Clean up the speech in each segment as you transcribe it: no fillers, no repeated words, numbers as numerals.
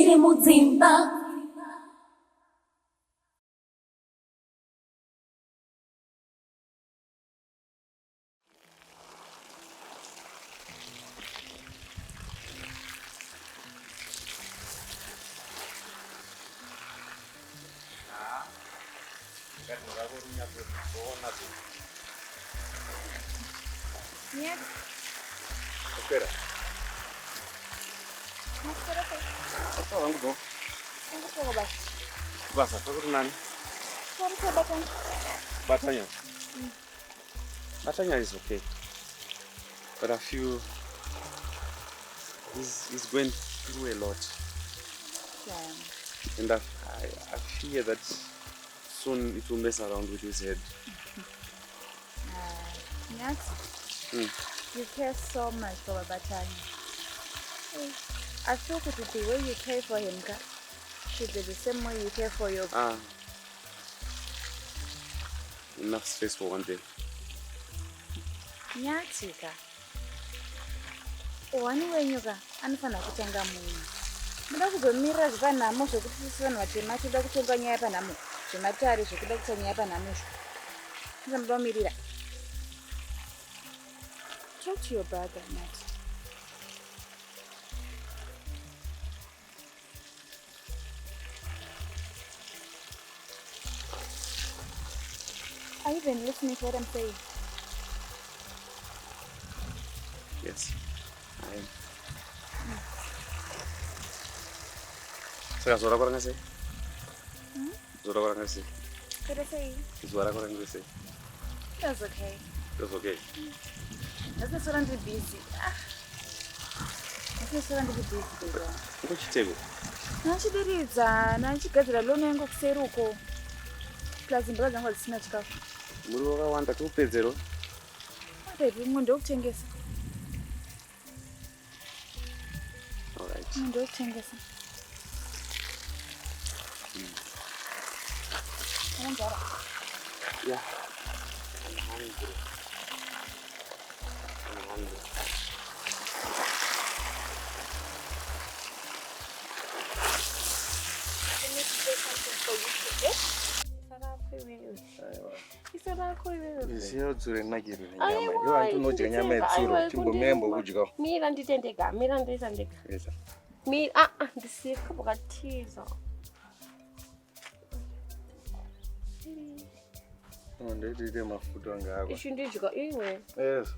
Zviri mudzimba. Basa, nani? Batanya. Batanya is okay. But I feel he's going through a lot. Yeah. And I fear that soon it will mess around with his head. Nyat, you care so much for Batanya. I feel that the way you care for him should be the same way you care for your... Enough space for one day. Nyatika. Wani wenyu ka anofanira kutenga munhu. Muda kuzomirira zvepanhamo zvekuti tisu vanhu vatema toda kutonga nyaya panhamo, zvematare zvekuda kuita nyaya panhamo izvo. Muda kumirira. Talk to your brother, Nat. Are you even listening to what I'm saying? Yes, I am. Saka zuva rako ranga sei? Zuva rako ranga sei? Could I say? Zuva rako ranga sei? That's okay. That's okay. That's not I'm busy. That's not I'm busy, baby. Ngochitego. Nachidiridza, nachigadzira loan yangu kuseri uko. Plus mboga dzangu hadzisina chikafu. Muriwo wakawanda tiupedzero. Baby, mumwe ndokutengesa. All right. Mumwe ndokutengesa. Yeah. I'm hungry. I'm hungry. Let me prepare something for you to eat. Ziyo dzuro rinakirwe nenyama. Iwe hanti unodya nyama yetsuro, chimbomira imbokudyawo. Mira ndite ndega, mira ndite ndega. Esa. Mira, ndisika bukatiza. Ndite mafuta anga ako. Ishi ndidya iwe. Yes.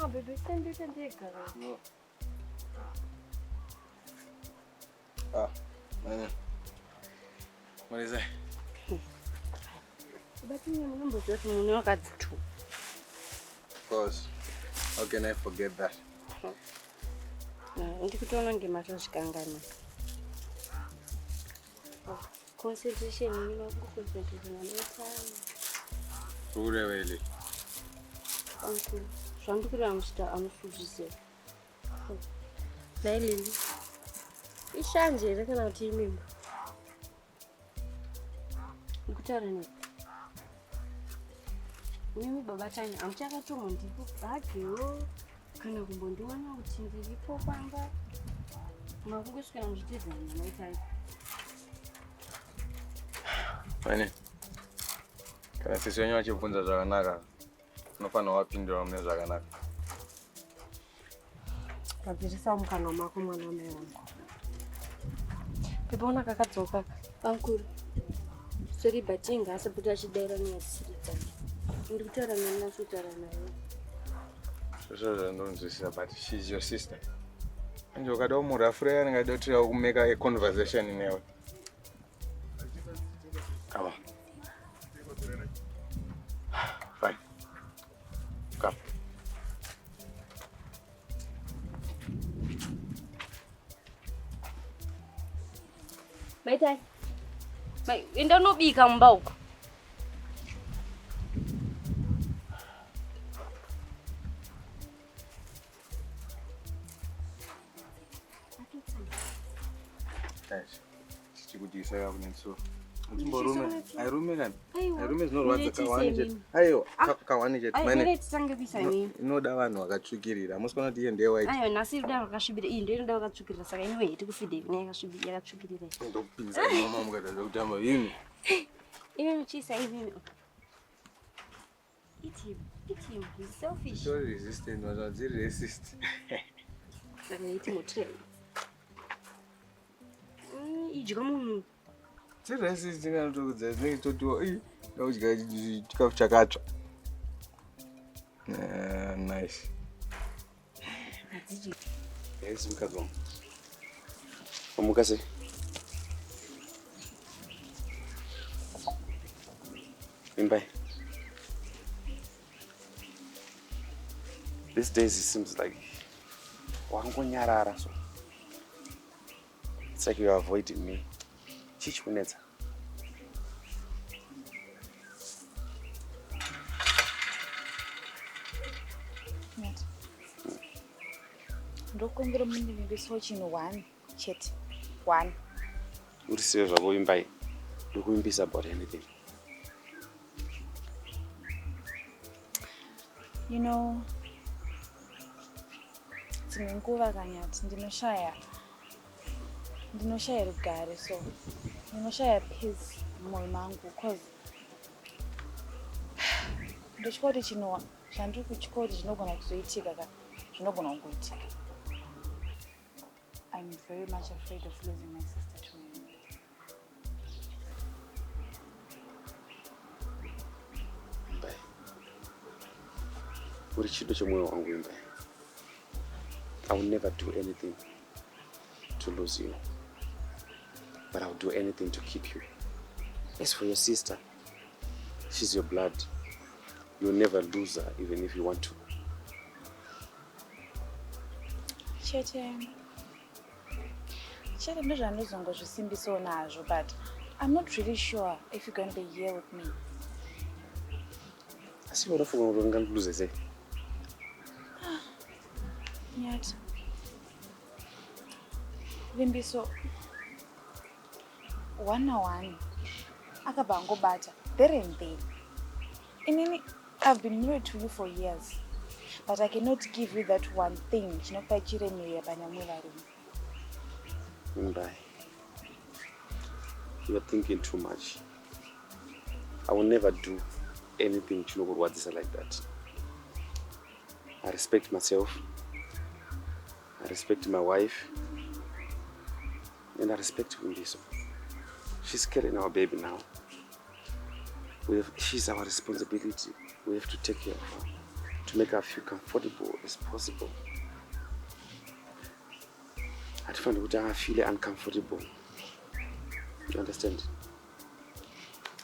Baby, ndite ndega. No. Mane. Malize. But you remember just munhu wakadzi two. Of course. How can I forget that? Ndikutoona ngematozvikanganwa. Concentration ino concentration anoita. Urevele. Uncle, zvandikureva muchita anosuzviziva. Nhai Lily. Ishanje here kana kuti imimba? Ndikutaura nei? Mimi baba Tanya, hamuchakatombondibhagewo kana kumbondiona kuti ndiripo pamba. Makungoswera muchitedzana namai Mane. Kana sisi wenyu vachibvunza zvakanaka, unofanira wapindura mune zvakanaka. Gadzirisa mukanwa mako mwana wamai wangu. Bebe ona kakadzoka. Bamukuru. Sorry but inga asapota achidaira nyaya dzisiri dzake. Ndikutaura naye ndakutaura naye. Zvozvo zvandonzwisisa, but she's your sister. Manje ukada kumurafura anenge achida kuti kumake a conversation newe. Come on. Fine. Come. Maitai. Mai, enda unobika mumba uko. Guys, tichikudyisa kune tsuro. Chimborume, airume kani? Airume zvinorwadza kawani chete. Aiwa, ah. kawani chete. Mane titange kuisa nini? Inoda vanhu vakatsvukirira. Hamusi kuona kuti iye ndiye white. Aiwa, nhasi inoda vakasvibira. Iyi ndiyo inoda vakatsvukirira. Saka anyway, tikufidhe ine yakasvibira yakatsvukirira. Ndokupinza mama mukatadza kutamba imi. Imi muchiisa imi. Eat him. Eat him. He's selfish. Sorry resistant, but dziri racist. Saka iti mutray. Idya munhu. Dziri racist inganotokudza dzinenge totiwa ii ndakudya chikafu chakatsva. Nice. Yes, mukadzi wangu. Wamuka sei? Vimbai. These days it seems like wakangonyarara so. It's like you are avoiding me. Chii chikunetsa? Ndokumbira mundivimbisawo chinhu one chete. One. Uri siwe zvako Vimbai. Ndokuvimbisa about anything. You know, dzimwe nguva kanyati ndinoshaya ndinoshaya rugare so ndinoshaya peace mumwoyo mangu cause ndotya kuti chinhu zvandiri kutya kuti zvinogona kuzoitika ka zvinogona kungoitika. I'm very much afraid of losing my sister to him. Vimbai. Uri chido chemwoyo wangu Vimbai. I will never do anything to lose you. But I will do anything to keep you. As for your sister, she's your blood. You'll never lose her even if you want to. Chete chete ndozvandozongozvisimbisawo nazvo but I'm not really sure if you're going to be here with me. Asi unofunga kuti ungandiluze sei? Nyati. Vimbiso one na one akabva angobata there and then. Inini I've been married to you for years but I cannot give you that one thing chinokupa chiremerera panyamwe varume. Vimbai, you are thinking too much. I will never do anything chinokurwadzisa like that. I respect myself. I respect my wife. And I respect Vimbiso. She's carrying our baby now. She's our responsibility. We have to take care of her to make her feel comfortable as possible. Hatifaniri kuti afeel uncomfortable. You understand?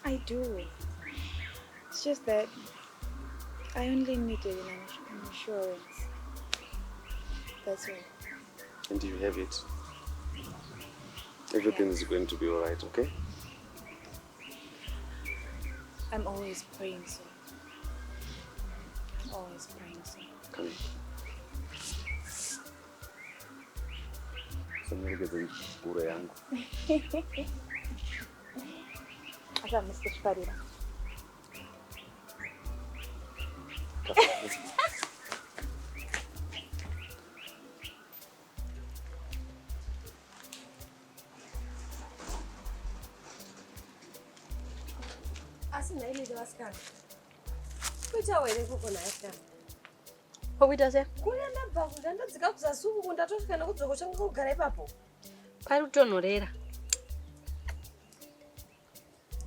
I do. It's just that I only needed an assurance. That's all. And you have it. Everything is going to be all right, okay? I'm always praying so. I'm always praying so. Come here. Samurekedza nguro yangu. Asi hamusi kuzvifarira. Asi nhailile vasikana, kuitawo here ikoko nhai asikana? Kwakuita sei? Kune ndabva kudya ndadzika kuzasi uku ndatosvika nekudzoka changa kugara ipapo. Pari kutonhorera.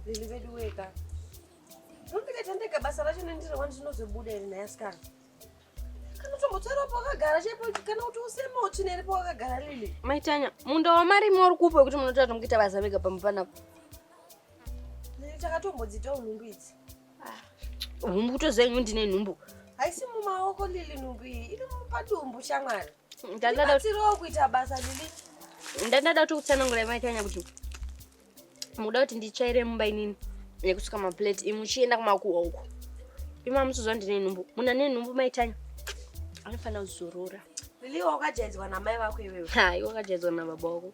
Lili vedu weka. Ndikaita ndega basa racho nendiri wani zvinozobuda here nhai asikana? Kana utombotsvairawo pawakagara chaipo kana kuti useme utsvina iri pawakagara Lili. Maitanya, munda wamarimi uri kupi wekuti munotaura kuti mukuita basa mega pamba panapa? Lili takatombodziitawo nhumbu idzi. Nhumbu kutoziva inini ndine nhumbu. Haisi mumaoko Lili nhumbu iyi, iri padumbu shamwari. Ndandada Ndibatsirewo kuita basa Lili. ndandada kutokutsanangurai Maitanya kuti mukuda kuti nditsvaire mumba inini nekusuka maplate imi muchienda kumakuhwa uko. Imi hamusizwa ndine nhumbu. Munhu ane nhumbu Maitanya anofanira kuzorora. Lili wakajaidzwa namai vako iwewe. Ha, iwe wakajaidzwa nababa wako.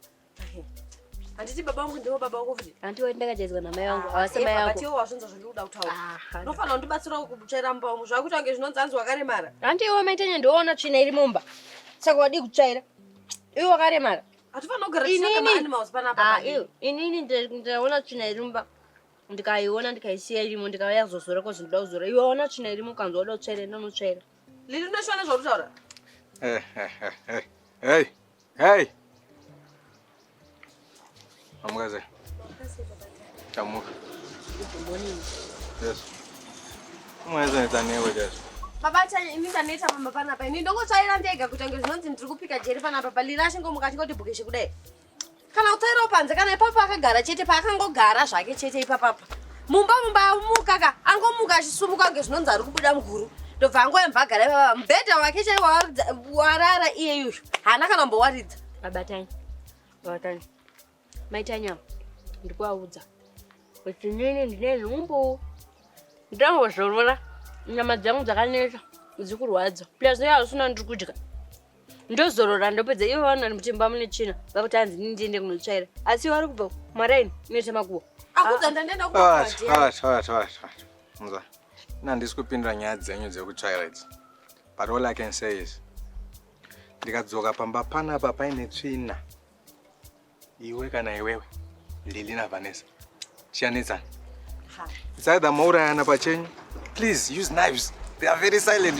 Handiti baba vangu ndivo baba vako futi? Hanti wati ndakajaidzwa namai vangu, havasi mai Eva, vako. but iwe wazvinzwa zvandiri kuda kutaura. Aha. Unofanira kundibatsirawo kutsvaira mumba umu. Zvakuita kunge zvinonzi hanzi wakaremara. Hanti iwe maitanya ndoona tsvina iri mumba. Saka wadii kutsvaira? Iwe wakaremara. Hatifanira kugara tichitsvaka Inini? maanimals panapa. Ah, pano. iwe, inini ndaona tsvina iri mumba. Ndikaiona ndikaisiya irimo ndikauya kuzozora kozi ndoda kuzora. Iwe waona tsvina irimo ukanzi wada kutsvaira enda unotsvaira. Lili unoshuwa nezvauri kutaura? Hey, hey, hey, hey. Hey, hey. Mamuka sei? Tamuka. Good morning. Yes. Ungaizonetsa newe chaizvo. Baba Tanya, ini ndaneta pamba panapa. Ini ndongotsvaira ndega kuita kunge zvinonzi ndiri kupika jeri panapa. Palili achingomuka achingoti bhukeshe kudai. Kana kutsvairawo panze kana ipapo akagara chete paakangogara zvake chete ipapapa. Mumba mumba amuka ka, angomuka achisumuka kunge zvinonzi ari kubuda muguru. Ndobva angoyamba agara ipapapa. Mubhedha wake chaiwo warara iye yuyu. Haana kana kumbowaridza. Baba Tanya. Baba Tanya. Mai Tanya, ndikuvaudza kuti inini ndine nhumbu. Ndambozorora, nyama dzangu dzakaneta, dzikurwadza. Plus iye hausina ndiri kudya. Ndozorora ndopedza ivo vanoona kuti mumba mune tsvina, vakuti hanzi inini ndiende kunotsvaira. Asi vari kubva kumaraini inoita makuhwa. Akudza ndandaenda kumakuhwa Alright, dear. alright, alright, alright, alright. Mza, ini handisi kupindura nyaya dzenyu dzekutsvaira idzi. But all I can say is, ndikadzoka pamba panapa paine tsvina, iwe kana iwewe, Lily naVanessa, chiyanetsana. It's either maurayana pachenyu. Please use knives. They are very silent.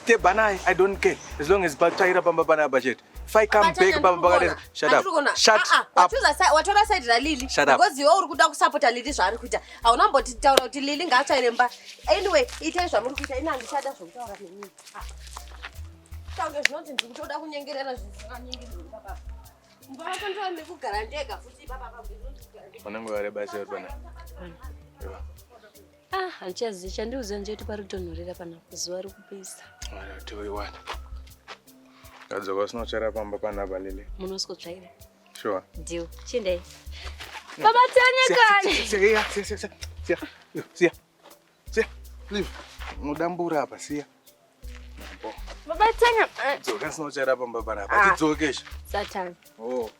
Tebanai, I don't care. As long as patsvaira pamba panapa chete. If I come back pamba pakadai, shut up. Shut up. Watora side raLily. Shut up. Because iwe uri kuda kusapota Lily zvaari kuita. Hauna kumbotitaura kuti Lily ngaatsvaire mumba. Anyway, itai zvamuri kuita. Ini handichada zvokutaura nemi. Taura zvinonzi ndiri kutoda kunyengerera zvisinganyengererwi papa. Mumba macho ndova mekugara ndega futi papa pa. Vanenge vari basa iri pana. Ah, handichazivi chandiuziva ndechekuti pari kutonhorera panapa, zuva riri kupisa. Tiwiwana. Ndadzoka usina kutsvaira pamba panapa Lily. Munosikotsvaira. Sure. Deal. Chiendai. Baba Tanya kani. Siya, siya, siya, siya. Siya. Siya. Siya. Leave. Unodambura apa, siya. Baba Tanya. Dzoka usina kutsvaira pamba panapa. Ah. Tidzoke izvi. Satan. Oh.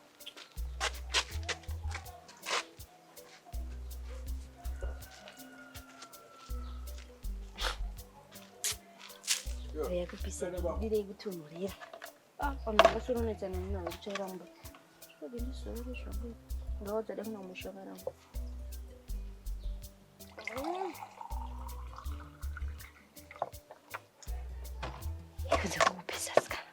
Yakupisa direi kutonhorera. Ah, vanhu vangasoronetsana nini vari kutsvaira mumba. Zvinoda ndizorore zvangu. Ndavaudza kuna musha varangu. Kunze kwakupisa sikana.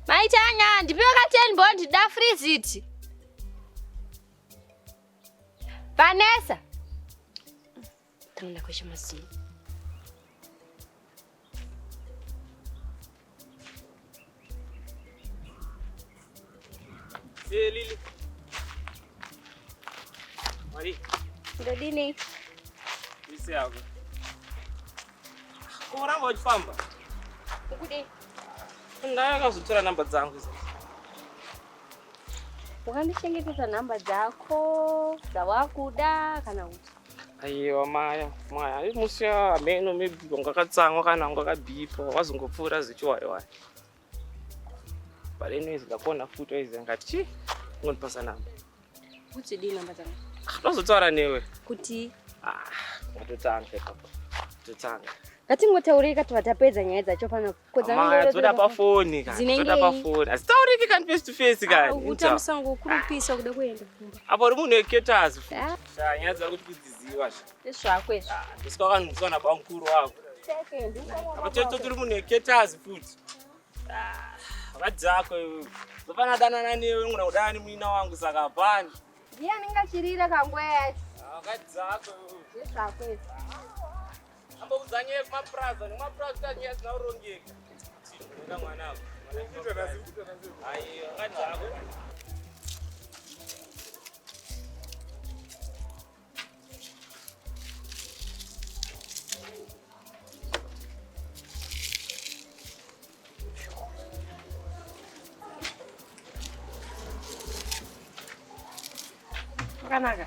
Mai Tanya, ndipiwe ka 10 bond da freeze it. Vanessa. Tanga ndakwesha mazino. Hey, Lily. Mari. Ndodini? Isi yako. Kuramba uchifamba. Ukudei? Ndakazotora namba dzangu idzi. Wakandichengetedza namba dzako dzawakuda kana kuti? Aiwa maya, maya, i musi wa hameno maybe wangakatsamwa kana wangakabhipa wazongopfuura zvichiwaiwai. But anyways ndakuona futi waiziva ngati chi ungondipasa namba. Kuti dii namba dzangu? Ndozotaura newe. Kuti? Ah, ngatotanga ipapo. Totanga. Ngatingotaurei ka tapedza nyaya dzacho pano. Maya, dzoda pafoni ka. Dzinenge Dzoda pafoni. Hazitauriki kani face to face kani. Uta musango kurupisa kuda kuenda kumba. Apa uri munhu weketazi futi. Ah. Sha, nyaya dzako kuti kudziziva sha. Ndezvako izvo. Ah, ndosvika wakanzwa nabamukuru wako. Second. Apa toto tiri munhu weketazi futi. Ah, vadzako iwe. Zofana danana newe unogona kudana nemuina wangu saka hapana. Ndiye anenge achirira kanguva yacho. Ah, vadzako iwe. Ndezvako izvo. Amboudza nyaya yekumapraza, nekumapraza kuita nyaya dzisina kurongeka. Chinoda mwana wako. Aiwa, vadzako. Kwakanaka.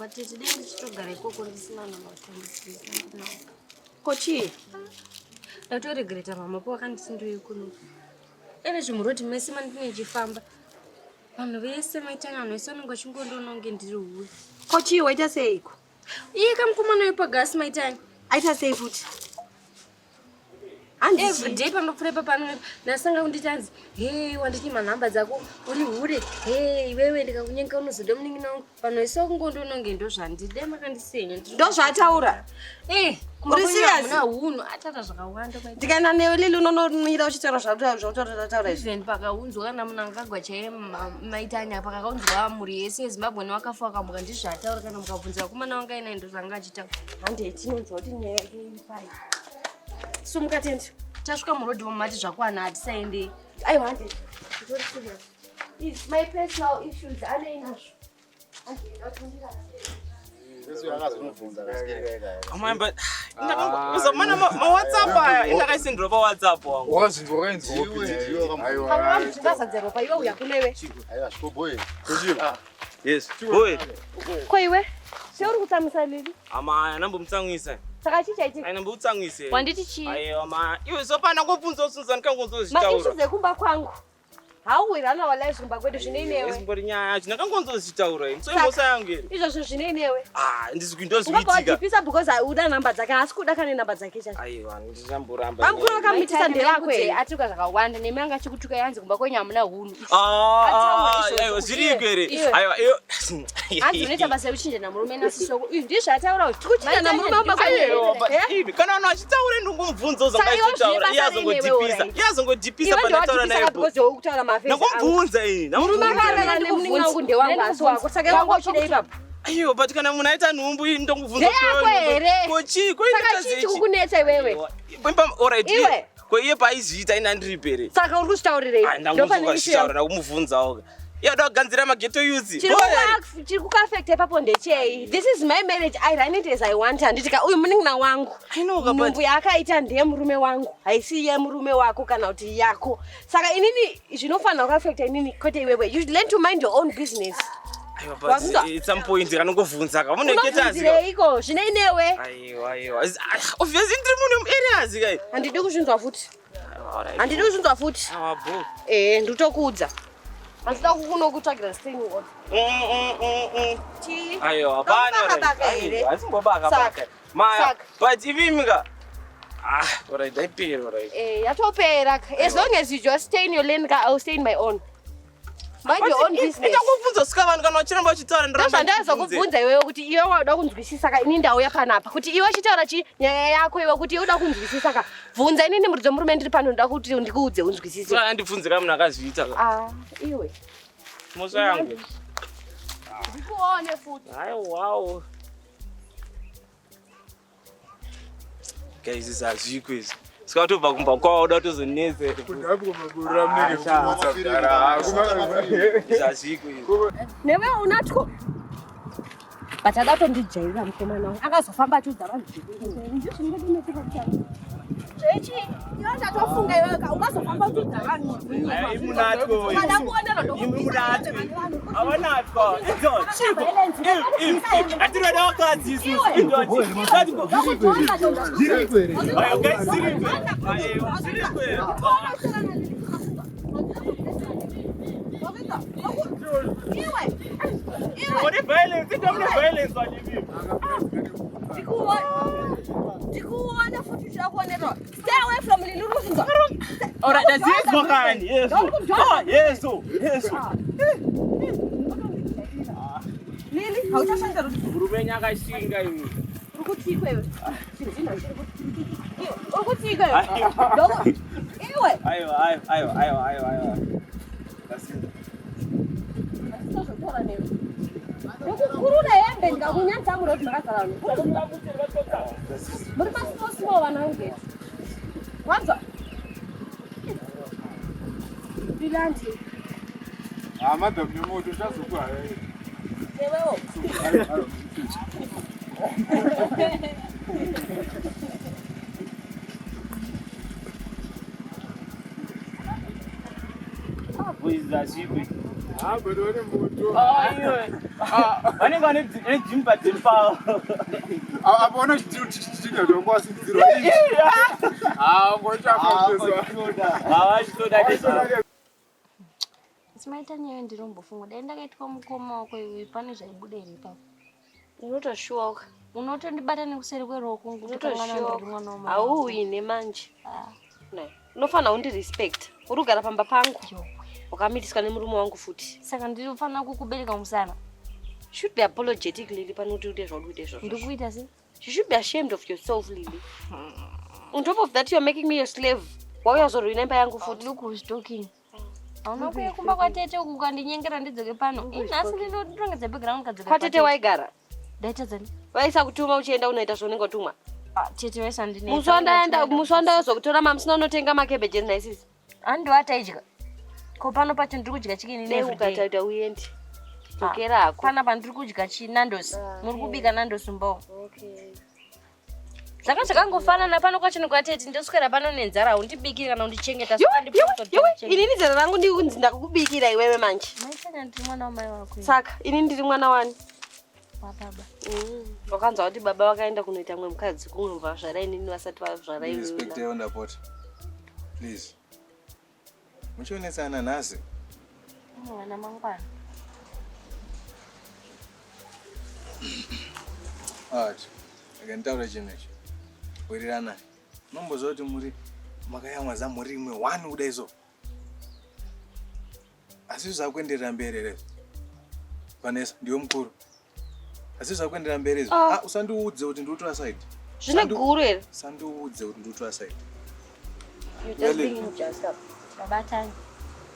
kwatete dei ndichitogara ikoko ndisina namatambudziko. Ko chii? Ndatoregreta mama po vakanditi ndiuye kuno. Ene zvimuroti mese mandine ndichifamba. Vanhu vese maitanga vanhu vese vanenge vachingondiona kunge ndiri hure. Ko chii waita seiko? Iye kamukomana wepagasi maitanga. Aita sei futi? Every day panopfuura ipapa anonyepa ndasanga kunditi hanzi hei wandinyima nhamba dzako uri hure hei iwewe ndikakunyenga unozoda munin'ina wangu vanhu vese vakungondiona kunge ndozvandida dai makandisenya Ndozvaataura. Eh, Uri serious? Muna hunhu ataura zvakawanda maitanga. Ndikaenda newe Lili unonomira uchitaura zvautaura zvautaura izvi. Even pakaunzwa kana Mnangagwa chaiye maitanya pakakaunzwa mhuri yese yeZimbabwe nevakafa vakamuka ndizvo zvataura kana mukabvunza vakomana vanga ainaye ndozvanga achitaura. Handei tinonzwa kuti nyaya yake iri pai. Sumuka tende. Tasvika murodhi mati zvakwana hatisaendei. Aiwa handei. Nditori serious. It's my personal issues anei nazvo. Handei ndakutondirara. Amai, but uzamana mawhatsapp aya indakaisendera pawhatsapp wangu. Wakazinzwa wakainzwa Pamwe vanhu zvingazadze ropa iwe uya kunewe. Yes. Boy. Ko iwe? Sei uri kutsamwisa Lili? Amai, anambomutsamwisa. Saka chii chaitika? Ainambomutsamwise. Wanditi chii? Aiwa ma. Iwe sopana ngobvunza usunza ndikangonzozvitaura. Maissues ekumba kwangu. Hauwirana walai zvikumba kwedu zvinei newe. Isimbori nyaya yacho ndakangonzozvitaura ini. So imhosa yangu here? Izvozvo zvinei newe. Ah, ndizwi Ungabva ndozviitika. wadhipisa because uda nhamba dzake haasi kuda kane nhamba dzake chacho. Aiwa, ndichamboramba. Bamukuru vakamumitisa ndevako here? Atuka zvakawanda nemi anga achikutuka yanzi kumba kwenyu hamuna hunhu. Ah, Ataura ah, izvozvo aiwa, kuti zviriko here? iwe. Aiwa, iyo. Hanzi unoita basa rekuchinja namurume nasisoko. Izvi ndizvo zvataura kuti Tikuchinja namurume wamba kwenyu. Aiwa, but Eh? ivi kana vanhu vachitaura ndongomubvunza Saka iwe zvine uzangaitaura basa iye rei newe, azongodhipisa alright? iye azongodhipisa Iwe pandataura ndowadhipisa naye ka because wokutaura mafesi angu. ndangomubvunza ini Murume akarara nemunin'ina wangu ndewangu asi wako. Saka iwe wanga uchidei ipapo? aiwa but kana munhu aita nhumbu ini ndongobvunza Ndeyako here? ko chii ko Saka chii chikukunetsa iwewe? alright Iwe. ko iye paaizviita ini andiripi here Saka uri kuzvitaurirei? ndangomubvunza zvitaura ndakumubvunzawo iye ada kuganzira mageto youths Chiri kukuafecta ipapo ndechei? This is my marriage. I run it as I want. Handiti ka uyu munin'ina wangu. I know, but- Nhumbu yaakaita ndeyemurume wangu. Haisi yemurume wako kana kuti yako. Saka inini zvinofanira kuafecta inini kwete iwewe. You should learn to mind your own business. aiwa but Wazvinzwa? at some point kanongobvunza ka munhu eketazi Unobvunzireiko? Zvinei newe? aiwa aiwa obviously ndiri munhu muareas kai Handidi kuzvinzwa futi. Handidi kuzvinzwa futi. awa bo Eh, nditokuudza. Handida kukunokutsvagira staying order. Chii? aiwa Ndakubaka-baka here? hapana Saka. maya Saka. but ivimi ka ah alright ndaipera alright Eh, yatopera. As long as you just stay in your lane, ka, I'll stay in my own. Mind your own business. ndakubvunza sika vanhu kana vachiramba vachitaura Ndozvandazokubvunza iwewe kuti iwe wauda kunzwisisa ka ini ndauya panapa kuti iwe chitaura chi nyaya yako iwe kuti iwe uda kunzwisisa ka bvunza inini muridzi wemurume ndiri pano ndoda kuti ndikuudze unzwisise. andibvunzira munhu akazviita ka Ah, iwe. mhosva yangu Ndikuone futi. aiwawo guys izvi hazviko izvi sika watobva kumba kwawo uda kutozonetsa here izvi hazviko izvi Newe unatwo. But akatondijairira mukomana wangu. Akazofamba achiudza vanhu zvechi. Iwe ndatofunga iwewe ka ungazofamba uchiudza vanhu. Imunatwo Kana kuonera Imunatwo avanatwo idzo chiko atiroda vakadzi isusu Ndikuona futi uchida kuonerwa. Stay away from Lili uri kuzvinzwa. Alright, ndazizwa kani yesu Ah, yesu yesu Lili, hauchashandira kuti murume wenyu akashinga imi uri kutikwa iwe. Chidhina chiri kuti. Iwe, uri kutikwa iwe. Ndoko. Iwe. aiwa aiwa aiwa aiwa aiwa aiwa Ndazizwa. Handisazvotaura newe. Ndikukurura hembe ndikakunyanza muroti makazara vanhu. Muri masimo-simo vana vangu. Wanzwa? Lilandi, Madam nemoto uchazokuhaya. newewo. Boys, hazviko izvi. Vanenge vane gym padeni pavo. Apo unochitinha zvongowasidzirwa. Ah, ngochafambiswa. Havachitoda nezvavo. Asi maita nyaya ndirombofunga dai ndakaitwa mukoma wako iwe pane zvaibuda here ipapo. Unotoshuwa Unotondibata nekuseri kweruoko ngokuti ndiri mwana wamai. Hauwine manje. Ne. Unofanira kundirespect. Uri kugara pamba pangu. Wakamitiswa nemurume wangu futi. Saka ndinofanira kukubereka musana. Should be apologetic Lily pano kuti uite zvauri kuita izvozvo. Ndikuita sei? You should be ashamed of yourself Lily. On top of that you are making me your slave. Wauya uzorwina imba yangu futi. Look who's talking. Hauna kuuya kumba kwatete uku ukandinyengera ndidzoke pano. Ini nhasi ndinotongedza bhegi rangu ndikadzoka. Kwatete waigara. Ndaitadzani? Vaisakutuma uchienda unoita zvaunenge watumwa. Ah, tete vaisandinetsa. Musi wandaenda musi wandazokutora mamusina unotenga makebeji naisisi. Handiwo ataidya. Ko pano pacho ndiri kudya chicken Dai every day. ukataita uende. Dzokera hako. Panapa ndiri kudya chi Nando's. Muri kubika Nando's mumba. Okay. Zvanga zvakangofanana pano kwacho nekwatete ndoswera pano nenzara haundibikiri kana kundichengeta Yowe, yowe, yowe, inini zera rangu ndikunzi ndakukubikira iwewe manje. Maitanya ndiri mwana wamai wako iwe. Saka inini ndiri mwana wani? Wababa. Wakanzwa kuti baba vakaenda kunoita mumwe mukadzi kumwe vazvara inini vasati vazvara iwewe. Respect yayo ndapota. Please. Muchionetsana nhasi. Mwana mangwana. Alright. Rega nditaure chinhu ichi. Wiriranai. Unomboziva kuti muri makayamwa zamu rimwe one kudai so. Asi zvakuenderera mberi here? Vanessa, ndiwe mukuru. Asi zvakuenderera mberi izvi. Ah, usandiudze kuti ndikutora side. Zvine guru here? Usandiudze kuti ndikutora side. You just being just up. Baba Tanya.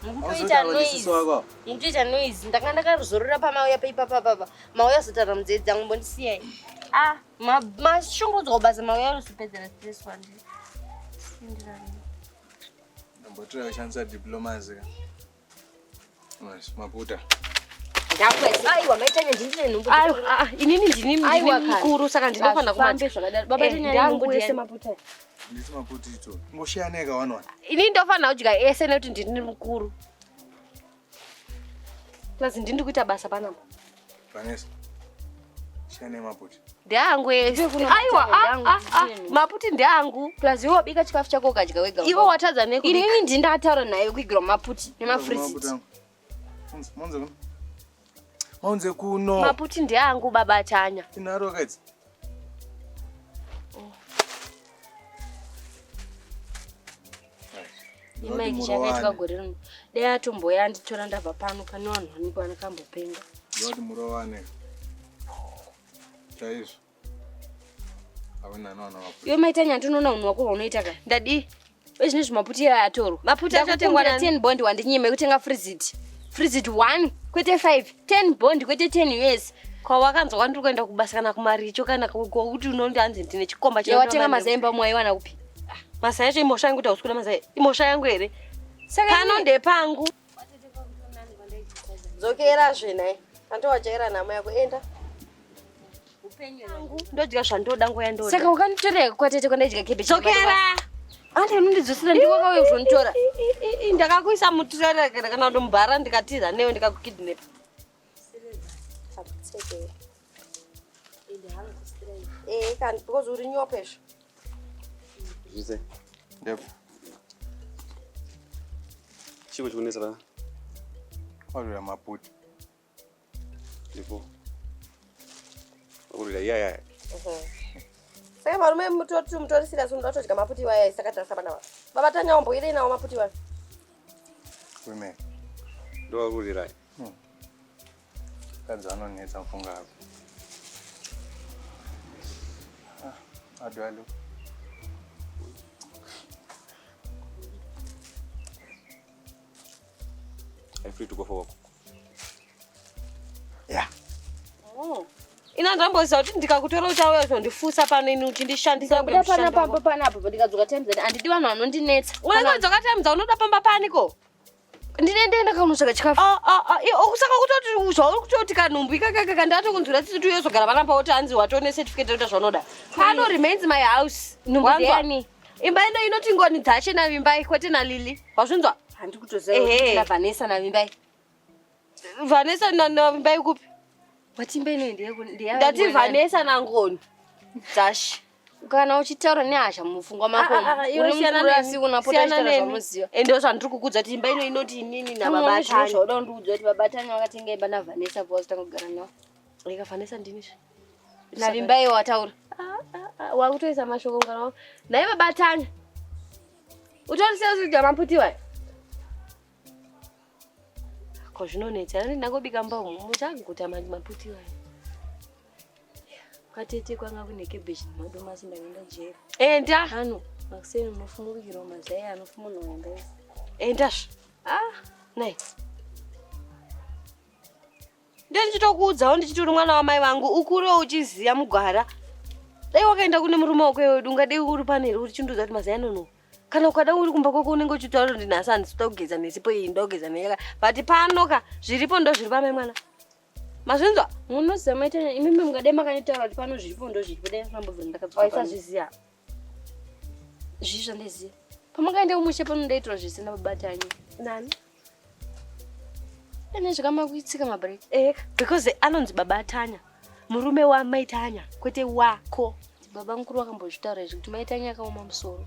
Mukutoita Hauzotaura noise. nesisi wako. Mukutoita noise. Ndanga ndakazorora pamauya paipapa. Mauya azotaura munzeve dzangu mbondisiyai. Ah, mashungurudzwa kubasa mauya anozopedzera stress wandi. Sindirani. Ndambotora kushandisa diplomacy ka. Mas, maputa. Aiwa maitanya ndindine nhumbu. Aiwa, ah, inini ndini Aiwa, ndini mukuru saka ndinofanira Hazvifambe kumadya. zvakadaro. Baba Eh, Tanya ndangu nhumbu ese ndiyani? maputa. Nditi maputi ito. Ngoshiyaneka one one. Inini ndofanira kudya ese nekuti ndini mukuru. Plus ndini ndikuita basa panapa. Vanessa. Shiyane maputi. Ndeangu ese. Ndikuno Aiwa, maputi ah, ndeangu, ah, ah, ndine. maputi ndeangu. Plus iwe wabika chikafu chako ukadya wega. Iwe watadza nekubika. Inini ndini ndakataura naye kuigirwa maputi nemafriziti. Maputi angu. Maunze, maunze kuno. Maunze kuno. Maputi ndeangu baba Tanya. Inaro kaidzi. Imaiki chakaitwa gore rino. Dai atomboya anditora ndabva pano pane vanhu vanenge vanakambopenga. Ndinoti murowane. Chaizvo. Hauna noona maputi. Iwe maitanya ndinoona unhu wako hwaunoita ka. Ndadii? Wezvine zvimaputi aya atorwa. Maputi achatengwa Ndakukumbira nani? 10 bond wandinyima yekutenga friziti. Friziti 1 kwete 5, 10 bond kwete 10 US. Kwawakanzwa kwandiri kuenda kubasa kana kumaricho kana kwakuti unondi hanzi ndine chikomba Iwe watenga mazai imba mwaiwana kupi? Mazai acho imhosva yangu kuti hausi kuda mazai. Imhosva yangu here? Saka Pano inini- ndepangu. Dzokerazve nhai. Andowajaira nhamo yako enda. Ndodya zvandoda nguva yandoda. Saka ukanditorera kwatete kwandaidya cabbage. Dzokera. Ande unondidzosera ndiwe wakauya kuzonditora. I, ndakakuisa mutirera kana kuti mubhara ndikatiza newe ndikakukidnap. Eh, kandi because uri nyopesha. Zvise, Yep. chiko chikunetsa pana? Warira maputi. Ndipo. Wakurira iya iya. Saka varume mutoti mutorisira sunhu ndatodya maputi iwaya saka tarisa pana baba Tanya wamboirei nawo maputi iwaya. Women. Ndo wakurira. Kadzi anonetsa mfunga ako. Ah, how do I look? Are you free to go for walk? Yeah. Ina ndamboziva kuti ndikakutora uchauya uzondifusa pano ini uchindishandisa Ndabuda panapa pamba panapa ndikadzoka times that handidi vanhu vanondinetsa. Unenge wadzoka times unoda pamba paniko? Ndinende ndakaunotsvaga chikafu. Ah, ah, ah, saka kutoti zvauri kutoti kanhumbu ikakakaka ndatokunzwira tsitsi kuti uyozogara panapa woti hanzi watone certificate rekuita zvaunoda. Pano remains my house. Nhumbu Wanzwa? ndeyani? Imba ino inoti ngoni dzashe naVimbai kwete naLili. Wazvinzwa? Handikutoziva kuti Ehe. ndina Vanessa naVimbai. Vanessa navimbai kupi? Watimba inoyi ndeya Ndati Vanessa naNgoni. Dzashi. Kana uchitaura nehasha mupfungwa mako Ah, ah, iwe uri siyana mukuru neni. asi unapota Siyana uchitaura neni. zvamunoziva. Ende zvandiri kukudza kuti imba ino inoti inini Unoona nababa zvinhu Tanya. zvauda kundiudza kuti baba Tanya vakatenga imba naVanessa bva vazotanga kugara navo. Ika Vanessa ndini zve. Navimbai wataura. Wakutoisa mashoko mukana. Nhai baba Tanya. Utori sei usikuda maputiwa? Ko zvinonetsa ini ndangobika mumba umu muchaguta maputiwa. Kwatete kwanga kune cabbage nemadomasi ndakaenda jeri. Enda. Ano makuseni munofumukirawo mazai anofumunhuwa imba yese. Endazve. Ah, nai. Ndiye ndichitokuudzawo ndichiti uri mwana wamai vangu ukure uchiziya mugwara. Dai wakaenda kune murume wako iwe ungadai uri pane uri chinduza kuti mazai anonoka. Kana ukada uri kumba kwako unenge uchitaura kuti nhasi handisi kuda kugeza nesipo iyi ndoda kugeza neyaka. But pano ka zviripo ndo zviri pamai mwana. Mazvinzwa? Munoziva maita imimi mungadai makanditaura kuti pano zviripo ndo zviripo dai ndambobvira ndakadzoka pano. Waisazviziya. Zvii zvandiziva. Pamakaenda kumusha pano ndaitora zvese nababa Tanya. Nani? Ane zvakamakuitsika mabreak. Eka because anonzi baba Tanya. Murume wamai Tanya kwete wako. Baba mukuru vakambozvitaura izvi kuti mai Tanya akaoma musoro.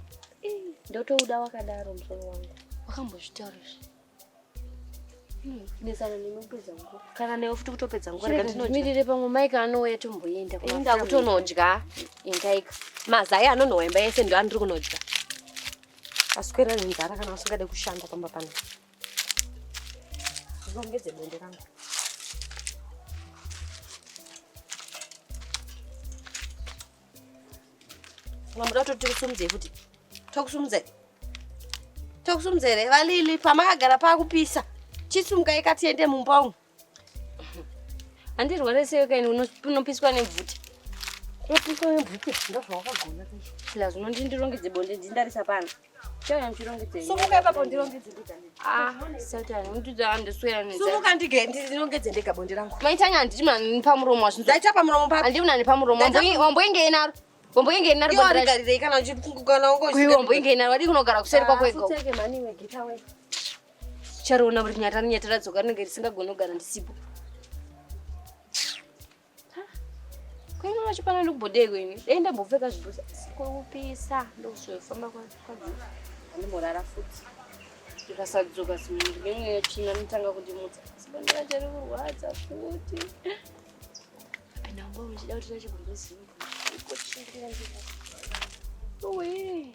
Ndotouda wakadaro musoro wangu. Vakambozvitaura izvi. Nesana nemi kupedza nguva. Kana newe futi kutopedza nguva rega ndinodya. Ndimirire pamwe Mike anouya tomboenda Ini ndakutonodya. Endaika. Mazai anonhuwa imba yese ndo andiri kunodya. Aswera nenzara kana usingade kushanda pamba pano. Rongedze bonde rangu. Mamuda kutoti tikusumudzei futi. Tokusumudzei. Tokusumudzei here valili pamakagara pakupisa. Chisumukai katiende mumba umu. Handirware sei kaini unopiswa nemvute. Unopiswa nemvute ndozvawakagona. Plus unonditi ndirongedze bonde ndindarisa pano. Chauya muchirongedze. Sumuka ipapo ndirongedze ndega. Ah, Satan, unotidza handiswera nenzara. Sumuka ndige ndirongedze ndega bonde rangu. Mai Tanya handiti munhu pamuromo wazvinzwa. Ndaita pamuromo pako. Handiti munhu pamuromo. Wamboingei naro. Wamboingei naro Iwe bonde racho. warigarirei kana uchikana Kuyi wamboingei naro. Wadii kunogara kuseri kwako ega. Futseke mhani iwe get away. Chariona kuti nyatara nyatara dzoka rinenge risingagoni kugara ndisipo. Kwaini wacho pano ndikubhodeko ini. Dai ndambopfeka zvibhusa. Sikupisa ndokuzofamba kwadzoka. Andimborara futi. Ndikasadzoka rimwe tsvina rinotanga kundimutsa. Asi bonde racho riri kurwadza futi. Apinda mumba muchida kuti racho kumboziva. Ikochingirira ndika. Uwe.